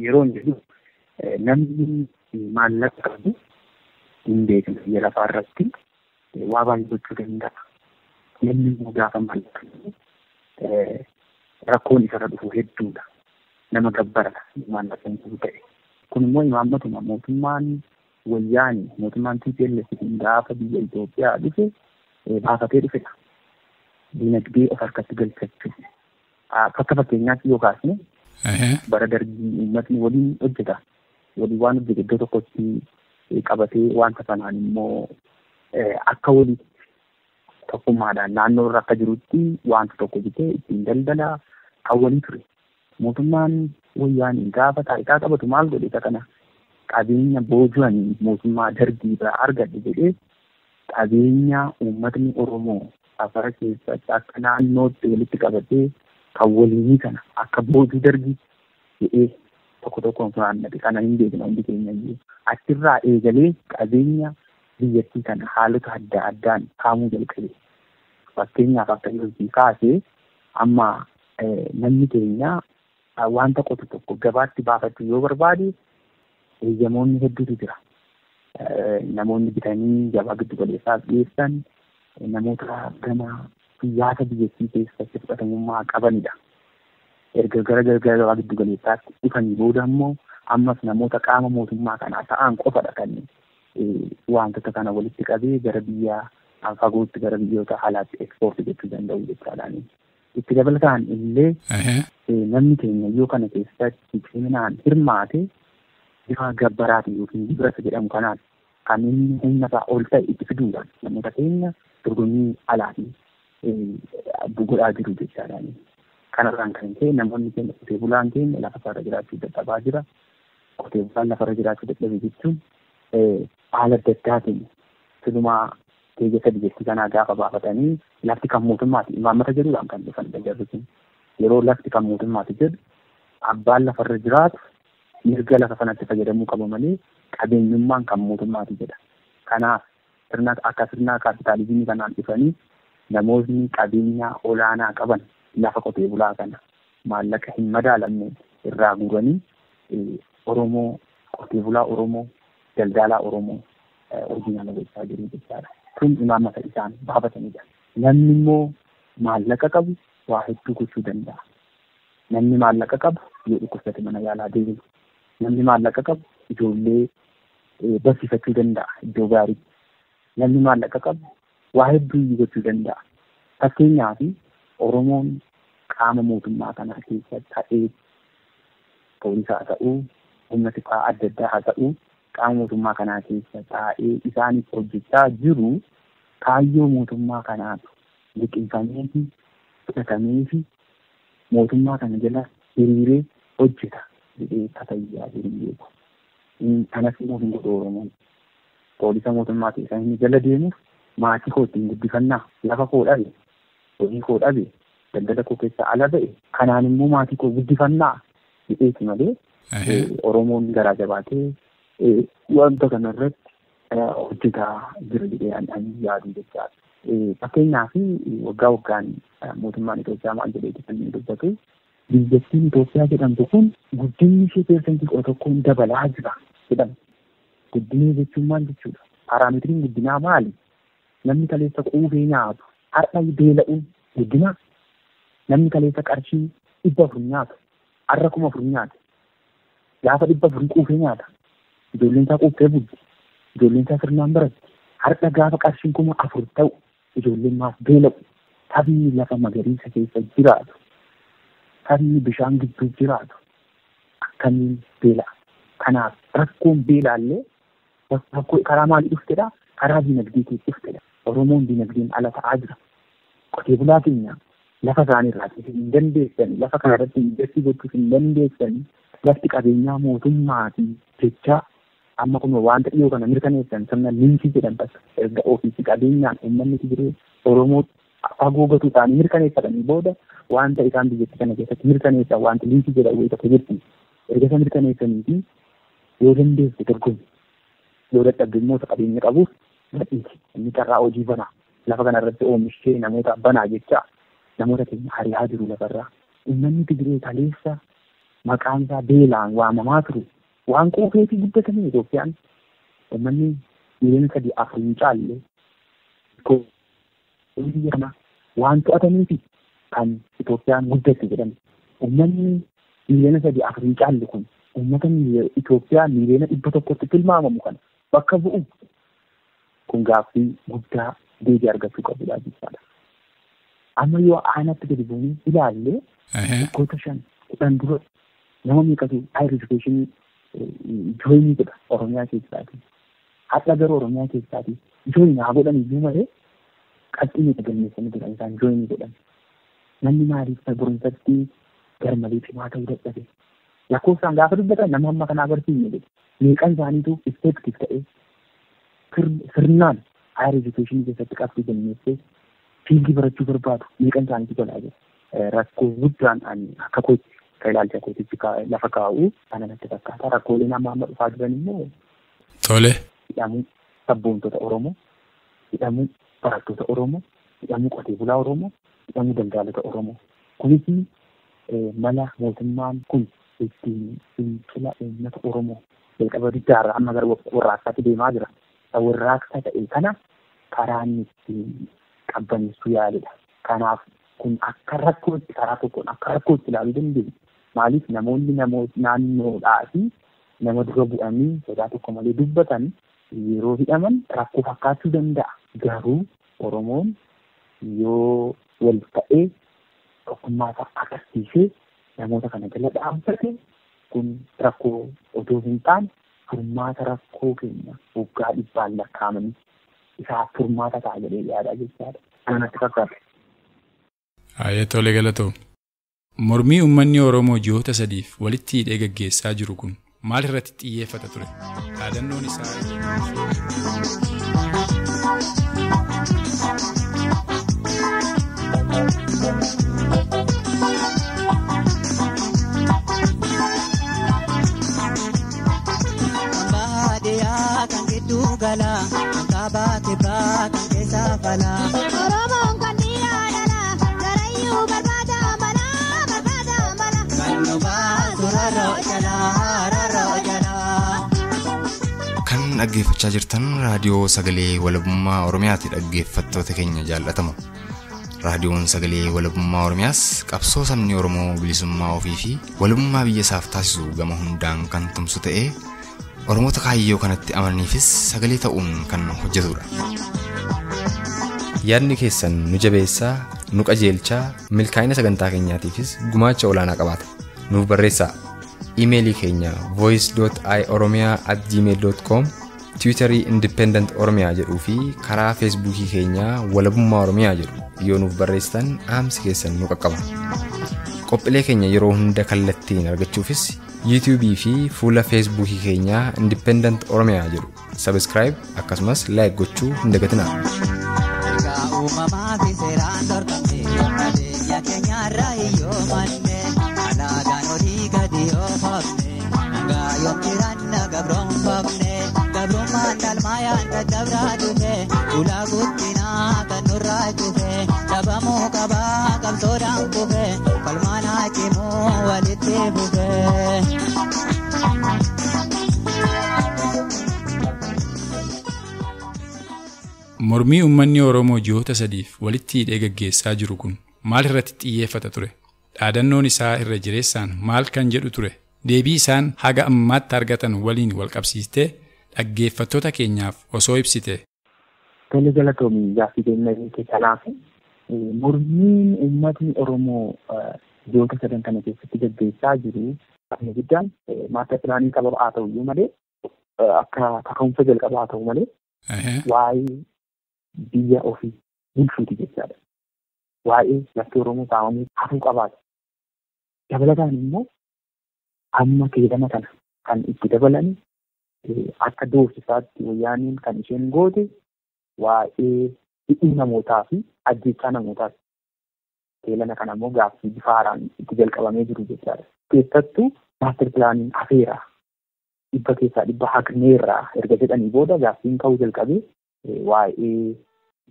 yeroo hin jedhu namni maallaqa qabu hin beekne biyya lafaa irratti waa baay'ee gochuu danda'a. Namni immoo gaafa maallaqa qabu rakkoon isarra dhufu hedduudha. Nama gabbarata maallaqa hin qabu ta'e. Kun immoo imaammatuma mootummaan wayyaani mootummaan TPLF kun gaafa biyya Itoophiyaa dhufe baafatee dhufedha. Dinagdee of harkatti galfachuu. Akka fakkeenyaatti yoo kaasne bara dargii uummatni waliin hojjeta. Waliin waan hojjete iddoo tokkotti qabatee wanta sanaan immoo akka walitti tokkummaadhaan naannoo irra akka jirutti wanta tokko bitee ittiin daldala kan walii ture. Mootummaan wayyaanii gaafa taayitaa qabatu maal godhe isa kana qabeenya booju'anii mootummaa dargii irraa argadhe jedhee qabeenya uummatni Oromoo afara keessatti akka naannootti walitti qabatee kan waliinii kana akka boojuu dargii jedhee tokko tokkoon funaannate kana hin beekna hundi keenya iyyuu. Achirraa eegalee qabeenya biyyattii kana haalota adda addaan kaamuu jalqabe. Fakkeenyaaf akka yeroo kaasee amma namni keenya wanta qotu tokko gabaatti baafachuu yoo barbaade eeyyamoonni hedduutu jira. Namoonni bitanii gabaa giddu galeessaaf dhiyeessan namoota gama siyaasa biyyattii keessatti fudhatamummaa qabanidha. Erga gara gabaa giddu galeessaatti dhufanii booda immoo ammas namoota qaama mootummaa kanaa ta'an qofadha kan wantoota kana walitti qabee gara biyya fagootti gara biyyoota alaatti ekspoortii gochuu danda'u jechaadha. Itti dabalataan illee namni keenya yoo kana keessatti ciminaan hirmaate bifa gabbaraatiin yookiin gibira jedhamu kanaan kan inni humna isaa ol ta'e itti fiduudhaan namoota keenya dorgommii alaatiin godhaa jiru jechaadha. Kanarraan kan ka'e namoonni keenya qotee bulaan keenya lafa isaarra jiraachuu dadhabaa jira. Qotee bulaan lafarra jiraachuu dadhabe jechuun haala adda addaatiin silumaa keeyyata biyyattii kanaa gaafa baafatanii lafti kan mootummaati imaammata jedhuudhaan kan dhufan jarri kun. Yeroo lafti kan mootummaati jedhu abbaan lafarra jiraatu mirga lafa sanatti fayyadamuu qaba malee qabeenyummaan kan mootummaati jedha. Kanaaf sirna akka sirna kaapitaalizimii kanaan dhufanii namootni qabeenya olaanaa qaban lafa qotee bulaa kana maallaqa hin madaalamne irraa guuranii Oromoo qotee bulaa Oromoo daldalaa Oromoo hojii nama gochaa jiru jechaadha. Kun imaammata isaan baafatanidha. Namni immoo maallaqa qabu waa hedduu gochuu danda'a. Namni maallaqa qabu yoo dhukkubsate mana yaalaa deemu. Namni maallaqa qabu ijoollee barsiifachuu danda'a iddoo gaarii. Namni maallaqa qabu waa hedduu gochuu danda'a. Fakkeenyaaf Oromoon qaama mootummaa kanaa keessa ta'ee poolisaa haa ta'uu, humna tikaa adda addaa haa ta'uu qaama mootummaa kanaa keessa taa'ee isaaniif hojjechaa jiru kaayyoo mootummaa kanaatu liqimfamee fi fudhatamee fi mootummaa kana jala hiriiree hojjeta jedhee tatayyaa jiru beeku. Kanas immoo hin godhu Oromoon. Poolisa mootummaa keessa inni jala deemuuf maatii koo ittiin guddifannaa lafa koo dhabe, hojii koo dhabe, daldala koo keessa ala ba'e kanaan immoo maatii koo guddifannaa jedheeti malee Oromoon garaa jabaatee wanta kanarratti hojjetaa jira jedhee ani yaadu jechaadha. Fakkeenyaaf waggaa waggaan mootummaan Itoophiyaa maal jedhee kan inni dubbatu biyyattiin Itoophiyaa jedhamtu kun guddinni ishee 11% dabalaa jira jedhama. Guddinni jechuun maal jechuudha? Paaraameetiriin guddinaa maali? Namni kaleessa quufee nyaatu har'a beela'uun guddina. Namni kaleessa qarshii 400 nyaatu har'a 4000 nyaata. Gaafa 400 quufee nyaata. Ijoolleen isaa quuftee bulti. Ijoolleen isaa sirnaan baratti. Har'a gaafa qarshiin 4000 ta'u ijoolleen maaf beela'u. Sabni lafa magariisa keessa jiraatu, sabni bishaan gidduu jiraatu akkamiin beela'a? Kanaaf rakkoon beelaallee rakkoo karaa maalii dhuftedha? Karaa dinagdeetiin dhuftedha. Oromoon dinagdeen ala ta'aa jira. Qotee bulaa keenya lafa isaanii irraa hin dandeessan, lafa kana irratti investii gochuuf hin dandeessan, lafti qabeenyaa mootummaati jecha amma kun wanta dhiyoo kana mirkaneessan sirna liisii jedhan takka erga ofiisi qabeenyaan uummanni Tigiree Oromoo Fagoo gatuu isaanii mirkaneeffatanii booda wanta isaan biyyattii kana keessatti mirkaneessan wanti liisii jedhamu wayii tokko jirti. Erga isa mirkaneessaniifi yoo dandeesse dorgomi. Yoo dadhabde immoo isa qabeenya qabuuf gadhiisi. Inni carraa hojii banaa. Lafa kanarratti oomishee namoota banaa jecha namoota keenya hari'aa jiru lafarraa. Uummanni Tigiree kaleessa maqaan isaa beelaan waamamaa ture. Waan quufee fi guddatame Itoophiyaan uummanni 3-4 miliyoona hin caalle biyya kana waan to'ataniifi kan Itoophiyaan guddatte jedhame. Uummanni 3-4 miliyoona hin caalle kun uummata Itoophiyaa 100 miliyoonatti tilmaamamu kana bakka bu'u kun gaaffii guddaa deebii argachuu qabudha jechaadha. Amma yoo aanatti gadi buunee ilaalle waggoota 5-10 dura nama meeqatu higher education join godha Oromiyaa keessaati. Har'a garuu Oromiyaa keessaati join haa godhan iyyuu malee qabxii meeqa galmeessanii jiran isaan join godhan. Namni maaliif barumsatti garmalee cimaa ta'uu dadhabe? Lakkoofsaan gaafa dubbatan nama amma kana agarsiisne jedhu. Meeqan isaaniitu effective ta'ee sirnaan higher education keessatti qabxii galmeessee fiildii barachuu barbaadu meeqan isaaniitu galaa jira. Rakkoo guddaan ani akka kootti akka ilaalcha kootitti lafa kaa'u kana natti fakkaata. Rakkooleen amma amma dhufaa jiran immoo Tole. Hidhamuu sabboontota Oromoo, hidhamuu barattoota Oromoo, hidhamuu qotee bulaa Oromoo, hidhamuu daldaalota Oromoo. Kunis mala mootummaan kun ittiin fincila uummata Oromoo jalqaba diddaarraa amma gara warraaqsaatti deemaa jira. Warraaqsa ta'e kana karaa inni ittiin qabbaneessuu yaalidha. Kanaaf kun akka rakkootti karaa tokkoon akka rakkootti ilaaluu dandeenya. Maaliif namoonni naannoodhaa fi nama dura bu'anii sodaa tokko malee dubbatan yeroo hidhaman rakkoo fakkaachuu danda'a. Garuu Oromoon yoo wal ta'ee tokkummaa isaa agarsiisee namoota kana jala dhaabbate kun rakkoo otoo hin taane furmaata rakkoo keenya waggaa dhibbaan lakkaa'amanii isaaf furmaata ta'a jedhee yaadaa jechaadha. Kanatti fakkaata. Haayee tole galatoomi. Mormii uummanni Oromoo ji'oota sadiif walitti hidhee gaggeessaa jiru kun maal irratti xiyyeeffata ture? Dhaadannoon isaa. Baadiyyaa kan gidduu galaa, kan kaabaa kibbaa kan keessaa falaa. Oromoon kan dhiiraa dhalaa, garayyuu barbaada malaa, barbaada malaa. Kan nu baasu rarra'u jalaa, rarra'u jalaa. Kan dhaggeeffachaa jirtan raadiyoo sagalee walabummaa Oromiyaati dhaggeeffattoota keenya jaallatamu. Raadiyoon sagalee walabummaa Oromiyaas qabsoo sabni Oromoo bilisummaa ofii fi walabummaa biyya isaaf taasisu gama hundaan kan tumsu ta'ee Oromoota kaayyoo kanatti amananiifis sagalee ta'uun kan hojjetudha. Yaadni keessan nu jabeessaa, nu qajeelchaa, milkaa'ina sagantaa keenyaatiifis gumaacha olaanaa qabaata. Nuuf barreessaa. Iimeelii keenya voice.ioromia@gmail.com, Tiwiitarii Independent Oromiyaa jedhuu fi karaa Feesbuukii keenyaa Walabummaa Oromiyaa jedhu yoo nuuf barreessitan dhaamsi keessan nu qaqqaba. Qophiilee keenya yeroo hunda kallattiin argachuufis YouTube fi fuula Feesbuukii keenyaa Independent Oromiyaa jedhu subscribe akkasumas like gochuu hin dagatinaa. Egaa uumamaa fi seeraan dorgomne, qabeenya keenyarraa hiyyoo manne, alaagaan olii gadi oofamne, hangaa yoom jiraanna gabroonfamne, gabrummaan dhalmaayaan dadhabraa dhufe, ulaa guddinaa kan nurraa cufe, dhabamuu qabaa qabsoodhaan kufe, falmaan haa cimuu walitti fufe. Mormii uummanni Oromoo ji'oota sadiif walitti hidhee gaggeessaa jiru kun maal irratti xiyyeeffata ture? Dhaadannoon isaa irra jireessaan maal kan jedhu ture? Deebii isaan haga ammaatti argatan waliin wal qabsiistee dhaggeeffattoota keenyaaf osoo ibsite. Tole galatoomii gaaffii keenya kanaaf mormiin uummatni Oromoo ji'oota sadan kana keessatti gaggeessaa jiru inni guddaan maastar pilaanii sababa haa ta'u iyyuu malee akka kaka'umsa jalqabaa haa ta'u malee waa'ee biyya ofii bulchuuti jechaadha. Waa'ee lafti Oromoo saamamuu hafuu qabaata. Dabalataan immoo amma keedama kana kan itti dabalan akka doorsisaatti wayyaaniin kan isheen goote waa'ee hidhuu namootaa fi ajjeechaa namootaati. Teelana kana immoo gaaffii bifa haaraan itti jalqabamee jiru jechaadha. Keessattuu maastar pilaaniin hafeera. 100% haqneerra erga jedhanii booda gaaffiin ka'uu jalqabee waa'ee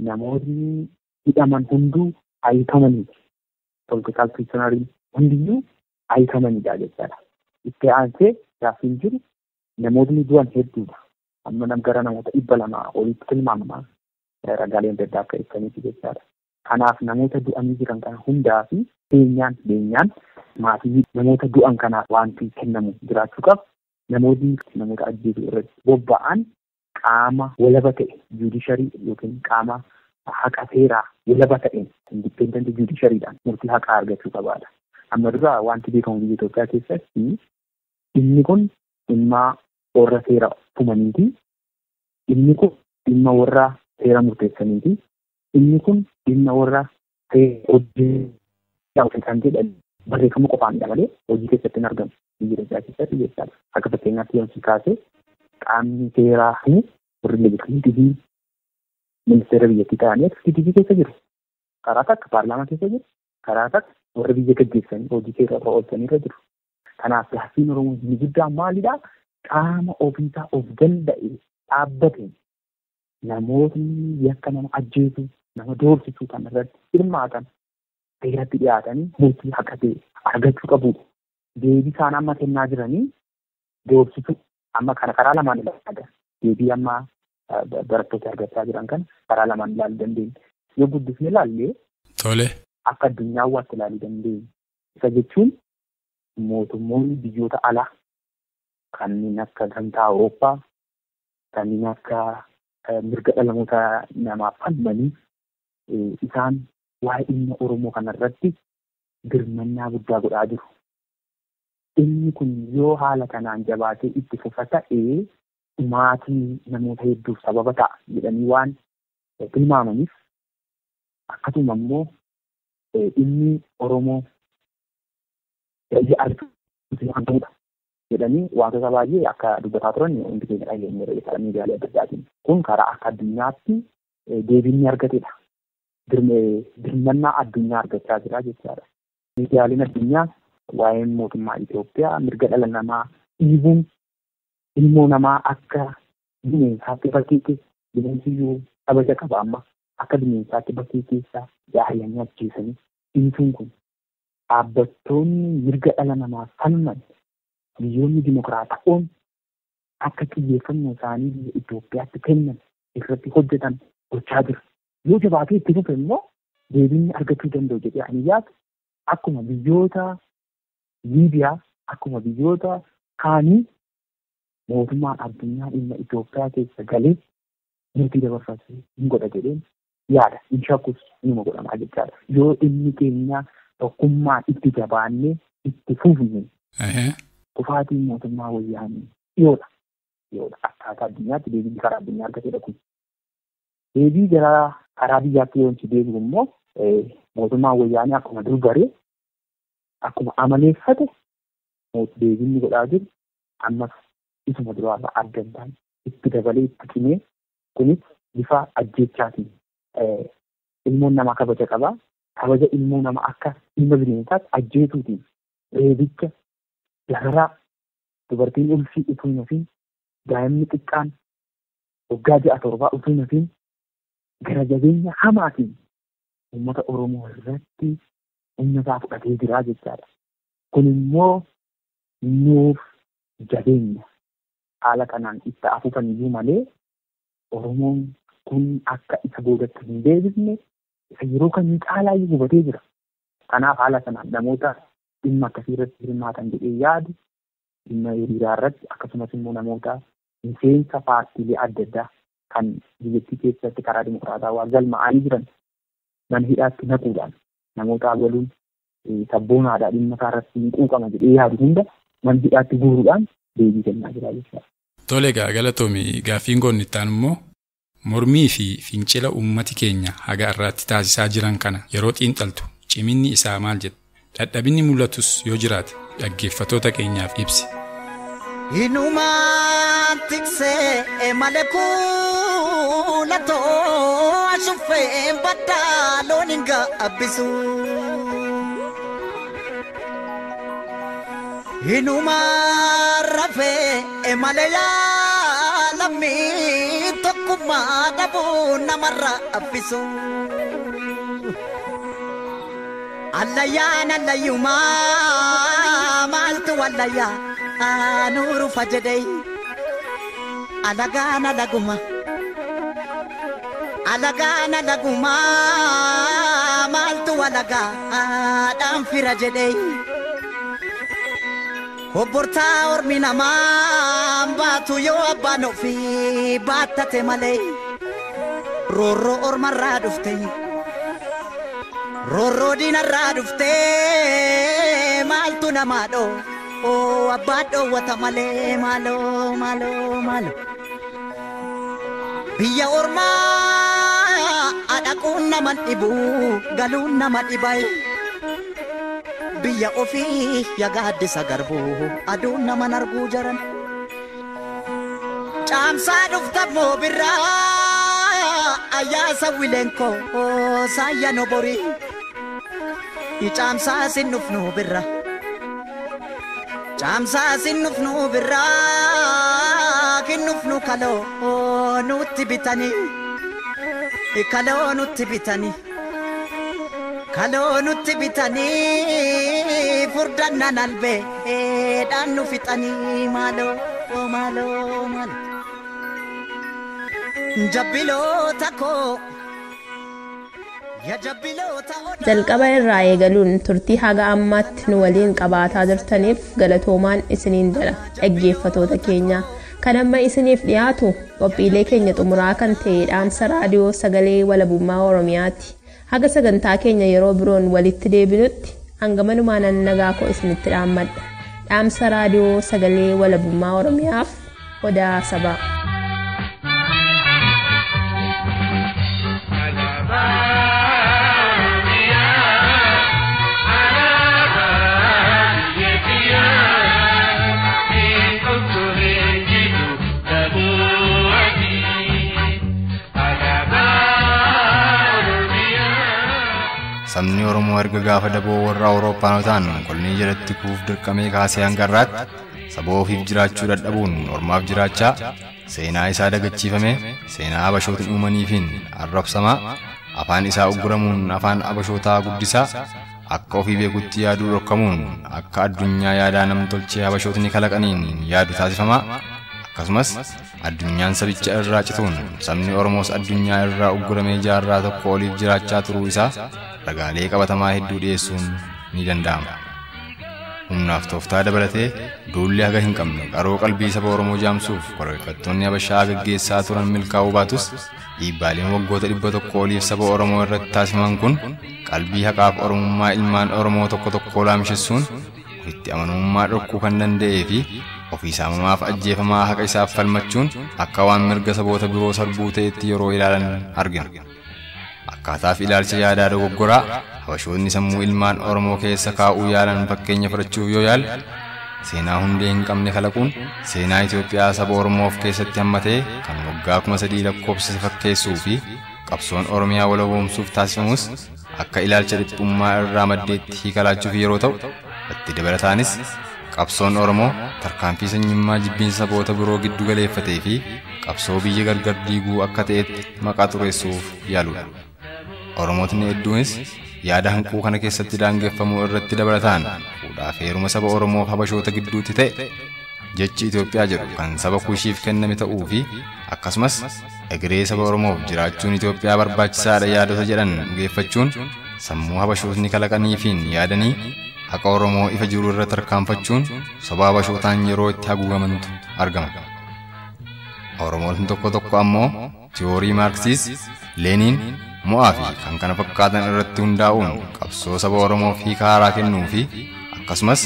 namoonni hidhaman hunduu hiikamaniiti. Political prisoner hundiyyuu hiikamanidha jechaadha. Itti aansee gaaffiin jiru namoonni du'an hedduudha. Amma gara namoota 200 olitti tilmaamama ragaaleen adda addaa akka ibsanitti jechaadha. Kanaaf namoota du'anii jiran kana hundaa fi beenyaan maatii namoota du'an kanaaf wanti kennamu jiraachuu qaba. Namoonni namoota ajjeesuu irratti bobba'an qaama walaba ta'e judiciary yookiin qaama haqa seeraa walaba ta'een independent judiciaryidhaan murtii haqaa argachuu qabaadha. Amma dura wanti beekamu biyya Itoophiyaa keessatti inni kun dhimma warra seera tumaniiti. Inni kun dhimma warra seera murteessaniiti. Inni kun dhimma warra hojii kan jedhan barreeffama qofaanidha malee hojii keessatti hin argamu biyya Itoophiyaa keessatti jechaadha. Akka fakkeenyaatti yoo si kaase qaamni seeraa fi warri legislativii ministeera biyyattii ta'anii eksekutivii keessa jiru. Karaa takka paarlaamaa keessa jiru. Karaa takka warra biyya gaggeessanii hojii seera irra oolchanii irra jiru. Kanaaf gaaffiin Oromoo inni guddaan maalidhaa? Qaama ofiisaa of danda'e dhaabbate namootni yakka nama ajjeesu, nama doorsisuu kan irratti hirmaatan seeratti dhiyaatanii murtii haqa ta'e argachuu qabu. Deebii isaan amma kennaa jiranii doorsisuu amma kana karaa lamaan ilaalla. Deebii amma barattoota argachaa jiran kana karaa lamaan ilaaluu dandeenya. Yoo guddifne ilaalle tole akka addunyaatti ilaaluu dandeenya. Isa jechuun mootummoonni biyyoota alaa kanneen akka gamtaa Awurooppaa, kanneen akka mirga dhala namaaf falmanii isaan waa'ee dhimma Oromoo kanarratti birmannaa guddaa godhaa jiru. Inni kun yoo haala kanaan jabaatee itti fufa ta'ee dhumaatii namoota hedduuf sababa ta'a jedhanii waan tilmaamaniif akkasuma immoo dhimmi Oromoo argachuu kan jedhanii wantoota baay'ee akka dubbataa turan hundi keenya dhageenyeerra jechaadha miidiyaalee adda addaatiin. Kun karaa akka addunyaatti deebii inni argatedha. Birmannaa addunyaa argachaa jira jechaadha. Miidiyaaleen addunyaa waa'een mootummaa Itoophiyaa mirga dhala namaa dhiibuun ilmoo namaa akka bineensaatti bakkee keessa bineensiyyuu kabaja qaba amma akka bineensaatti bakkee keessa yaayanii ajjeesanii dhiisuun kun dhaabbattoonni mirga dhala namaa falman biyyoonni dimokiraata'oon akka xiyyeeffannoo isaanii biyya Itoophiyaatti kennan irratti hojjetan gochaa jiru. Yoo jabaatee itti fufe immoo deebiin argachuu danda'u jedhee ani yaadu akkuma biyyoota Liibiyaa akkuma biyyoota kaanii mootummaan addunyaa dhimma Itoophiyaa keessa galee murtii dabarfatu hin godha jedheen yaada. Hin shakkus inuma godhamaa jechaadha. Yoo dhimmi keenya tokkummaan itti jabaannee itti fufne kufaatiin mootummaa wayyaanii dhiyoodha. Dhiyoodha. Akkaataa addunyaatti deebii karaa addunyaa argatedha kun. Deebii gara karaa biyyaatti yoo itti deebi'u immoo mootummaan wayyaanii akkuma dur baree akkuma amaleeffate deebiin godhaa jiru ammas isuma duraarraa adda hin taane itti dabalee itti cimee kunis bifa ajjeechaatiin ilmoon namaa kabaja qabaa. Kabaja ilmoo namaa akka ilma bineensaatti ajjeesuutiin reebicha dararaa dubartiin ulfii utuu hin hafiin daa'imni xiqqaan waggaa 6 7 utuu hin hafiin gara jabeenya hamaatiin uummata Oromoo irratti humna isaa fudhatee jira jechaadha. Kun immoo nuuf jabeenya haala kanaan itti afuufan iyyuu malee Oromoon kun akka isa boodatti hin deebisne isa yeroo kamii caalaa iyyuu hubatee jira. Kanaaf haala kanaan namoota dhimma akkasii irratti hirmaatan jedhee yaadu dhimma hiriiraa irratti akkasumas immoo namoota miseensa paartiilee adda addaa kan biyyattii keessatti karaa dimokiraatawaa galmaa'anii jiran mana hidhaatti naquudhaan namoota waluun sabboonaadhaa dhimma isaa irratti hin quuqama jedhee yaadu hunda mana hidhaatti guuruudhaan deebii kennaa jira jechuudha. Tole egaa galatoomi gaaffiin goonni itti aanu immoo mormii fi fincila uummati keenya haga irraatti taasisaa jiran kana yeroo xiinxaltu ciminni isaa maal jedha? Dadhabinni mul'atus yoo jiraate dhaggeeffattoota keenyaaf ibsi. Inumaan tiksee malee kuulatoo ashuffeen baddaa loon hin gaabbisu. Inuma rafee malee yaalamii tokkummaa dhabuu namarra affisu. Allayyaan allayyumaa maaltu allayyaa nuuru fajedhee alagaan alaguma. Alagaan alagumaa maaltu alagaadhaan fira jedhee. Obbortaa ormi namaa baatu yoo abbaan ofii baattate malee roorroo ormarraa dhufte roorroo diinarraa dhufte maaltu namaa dhoo abbaa dhoowwata malee maaloo maaloo maaloo. Biyya ormaa dhaquun nama dhibu galuun nama dhibaye. Biyya ofii yagaaddisa garbuu aduun nama arguu jaran. Caamsaa dhufta moobirraa ayyaasa wileenkoo saayya noborii. Caamsaa sin dhufnu birra. Caamsaa sin dhufnu birraa kinnufnu kaloo nutti bitanii. Kaloo nutti bitanii. Kaloo nutti bitanii furdannaan albee dhaan nu fixanii maaloo maaloo maaloo. Jabbiloota koo. Jalqaba irraa eegaluun turtii haga ammaatti nu waliin qabaataa jirtaniif galatoomaan isiniin jedha dhaggeeffatoota keenya. Kan amma isiniif dhiyaatu qophiilee keenya xumuraa kan ta'e dhaamsa raadiyoo sagalee walabummaa Oromiyaati. Haga sagantaa keenya yeroo biroon walitti deebinutti hangamanumaan nagaa koo isinitti dhaammadha. Dhaamsa raadiyoo sagalee walabummaa Oromiyaaf Odaa Sabaa. Sabni Oromoo erga gaafa daboo warra Awurooppaanotaan kolonii jalatti kufuuf dirqamee kaasee hanga har'aatti saba ofiif jiraachuu dadhabuun ormaaf jiraachaa seenaa isaa dagachiifame seenaa Habashoota uumaniifiin arrabsamaa afaan isaa ugguramuun afaan Habashootaa guddisaa akka ofii beekutti yaaduu dhorkamuun akka addunyaa yaadaa namtolchee Habashootni kalaqaniin yaadu taasifamaa akkasumas addunyaan sabicha irraa cituun sabni Oromoos addunyaa irraa ugguramee jaarraa tokko oliif jiraachaa turuu isaa ragaalee qabatamaa hedduu dhiyeessuun ni danda'ama. Humnaaf tooftaa dabalatee duulli haga hin qabne qaroo qalbii saba Oromoo jaamsuuf koloneeffattoonni Habashaa gaggeessaa turan milkaa'uu baatus dhiibbaaleen waggoota 100 oliif saba Oromoo irratti taasifaman kun qalbii haqaaf Oromummaa ilmaan Oromoo tokko tokko laamsessuun ofitti amanamummaa dhorkuu kan danda'ee fi ofii saamamaaf ajjeefamaa haqa isaaf falmachuun akka waan mirga saboota biroo sarbuu ta'etti yeroo ilaalan argina. Akkaataaf ilaalcha yaadaa dogoggoraa Habashoonni sammuu ilmaan Oromoo keessa kaa'uu yaalan fakkeenya fudhachuuf yoo yaalle seenaa hundee hin qabne kalaquun seenaa Itoophiyaa saba Oromoof keessatti hammatee kan waggaa 3000 lakkoofsise fakkeessuu fi qabsoon Oromiyaa walaboomsuuf taasifamus akka ilaalcha dhiphummaa irraa maddeetti hiika laachuuf yeroo ta'u itti dabalataanis qabsoon Oromoo tarkaanfii sanyummaa jibbiinsa saboota biroo giddu galeeffatee fi qabsoo biyya gargar diiguu akka ta'etti maqaa xureessuuf yaaludha. Oromootni hedduunis yaada hanquu kana keessatti daangeffamuu irratti dabalataan fuudhaaf heeruma saba Oromoof Habashoota gidduutti ta'e jechi Itoophiyaa jedhu kan saba Kushiif kenname ta'uu fi akkasumas egeree saba Oromoof jiraachuun Itoophiyaa barbaachisaadha yaadota jedhan dhugeeffachuun sammuu Habashootni kalaqaniifiin yaadanii haqa Oromoo ifa jiru irra tarkaanfachuun soba Habashootaan yeroo itti haguugamantu argama. Oromootni tokko tokko ammoo tiyoorii Maarksiis, Leeniin, mo'aa fi kan kana fakkaatan irratti hundaa'uun qabsoo saba Oromoof hiika haaraa kennuu fi akkasumas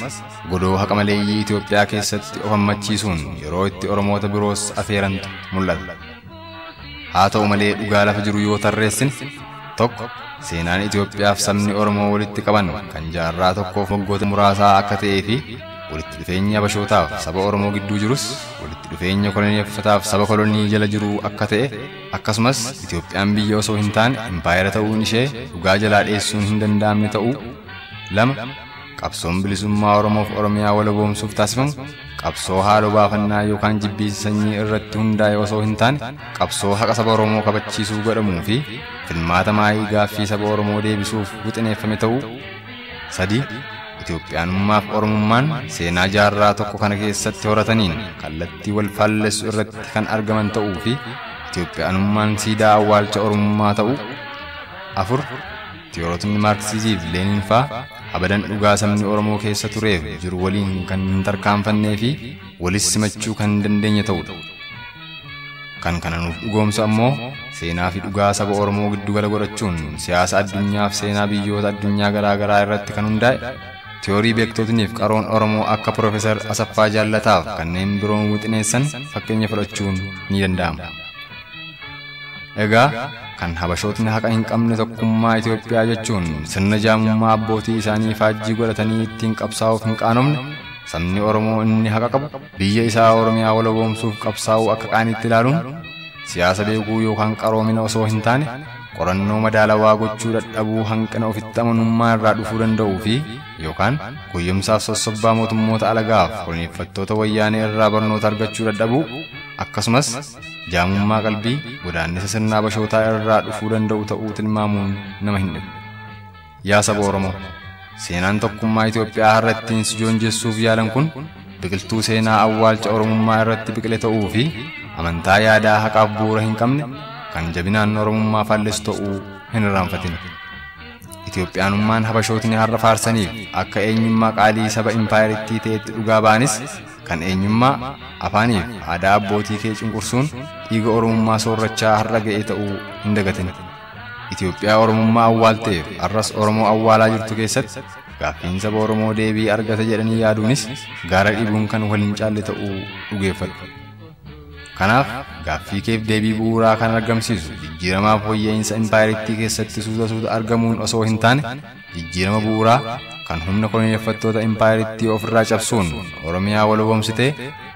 godoo haqa maleeyyii Itoophiyaa keessatti of hammachiisuun yeroo itti Oromoota biroos afeerantu mul'ata. Haa ta'u malee dhugaa lafa jiru yoo tarreessine tokko seenaan Itoophiyaaf sabni Oromoo walitti qaban kan jaarraa tokkoof waggoota muraasaa akka ta'ee fi Walitti dhufeenya Habashootaaf saba Oromoo gidduu jirus walitti dhufeenya koloneeffataaf saba kolonii jala jiruu akka ta'e akkasumas Itoophiyaan biyya osoo hin taane impaayera ta'uun ishee dhugaa jalaa dheessuun hin danda'amne ta'uu. 2. Qabsoon bilisummaa Oromoof Oromiyaa walaboomsuuf taasifamu qabsoo haaloo baafannaa yookaan jibbiinsa sanyii irratti hundaa'e osoo hin taane qabsoo haqa saba Oromoo kabachiisuuf godhamuu fi filmaata maayii gaaffii saba Oromoo deebisuuf wixineeffame ta'uu. 3. Itoophiyaanummaaf Oromummaan seenaa jaarraa tokko kana keessatti horataniin kallattii wal faallessu irratti kan argaman ta'uu fi Itoophiyaanummaan siidaa awwaalcha Oromummaa ta'uu. 4. Tiyoorotni Maarksizii fi Leeniin fa'aa abadan dhugaa sabni Oromoo keessa tureef jiru waliin kan hin tarkaanfannee fi walis simachuu kan hin dandeenye ta'udha. Kan kana nuuf dhugoomsu ammoo seenaa fi dhugaa saba Oromoo giddugala godhachuun siyaasa addunyaa fi seenaa biyyoota addunyaa garaa garaa irratti kan hundaa'e tiyoorii beektotniif qaroon Oromoo akka Profeesar Asaffaa Jaallataaf kanneen biroon wixineessan fakkeenya fudhachuun ni danda'ama. Egaa kan Habashootni haqa hin qabne tokkummaa Itoophiyaa jechuun sirna jaamummaa abbootii isaanii faajjii godhatanii ittiin qabsaa'uuf hin qaanomne sabni Oromoo inni haqa qabu biyya isaa Oromiyaa walaboomsuuf qabsaa'uu akka qaaniitti ilaaluun siyaasa beekuu yookaan qaroomina osoo hin taane qorannoo madaalawaa gochuu dadhabuu hanqina ofitti amanummaa irraa dhufuu danda'uu fi yookaan guyyumsaaf sossobbaa mootummoota alagaaf koloneeffattoota wayyaanee irraa barnoota argachuu dadhabuu akkasumas jaamummaa qalbii godaannisa sirna Habashootaa irraa dhufuu danda'u ta'uu tilmaamuun nama hin dhibu. Yaa saba Oromoo, seenaan tokkummaa Itoophiyaa har'a ittiin si joonjessuuf yaalan kun biqiltuu seenaa awwaalcha Oromummaa irratti biqile ta'uu fi amantaa yaadaa haqaaf bu'uura hin qabne kan jabinaan Oromummaa faallessu ta'uu hin irraanfatin. Itoophiyaanummaan Habashootni har'a faarsaniif akka eenyummaa qaalii saba impaayeritti ta'etti dhugaa ba'anis kan eenyummaa afaaniif aadaa abbootii kee cunqursuun dhiiga Oromummaa soorrachaa har'a ga'e ta'uu hin dagatin. Itoophiyaa Oromummaa awwaalteef har'as Oromoo awwaalaa jirtu keessatti gaaffiin saba Oromoo deebii argata jedhanii yaaduunis gaara dhibuun kan waliin caalle ta'uu dhugeeffadhu. Kanaaf gaaffii keef deebii bu'uuraa kan argamsiisu jijjiiramaaf fooyya'insa impaayeritti keessatti suuta suuta argamuun osoo hin taane jijjiirama bu'uuraa kan humna koloneeffattoota impaayeritti ofirraa cabsuun Oromiyaa walaboomsitee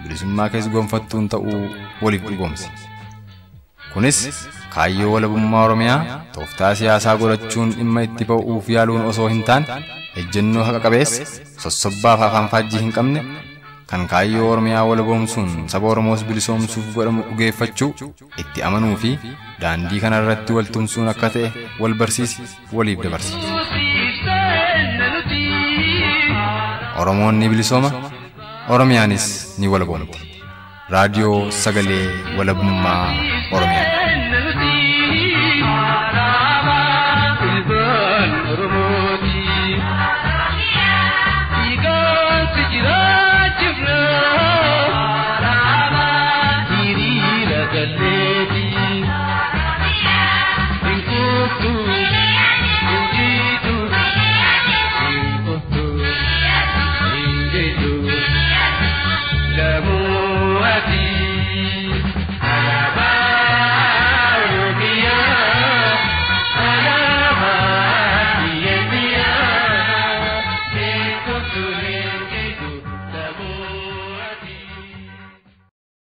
bilisummaa kees gonfattuun ta'uu waliif dhugoomsi. Kunis kaayyoo walabummaa Oromiyaa tooftaa siyaasaa godhachuun dhimma itti ba'uuf yaaluun osoo hin taane ejjennoo haqa qabeessa sossobbaaf afaan faajjii hin qabne kan kaayyoo Oromiyaa walaboomsuun saba Oromoos bilisoomsuuf godhamu dhugeeffachuu itti amanuu fi daandii kanarratti wal tumsuun akka ta'e wal barsiisi waliif dabarsi. Oromoon ni bilisooma, Oromiyaanis ni walaboomti. Raadiyoo Sagalee Walabummaa Oromiyaa.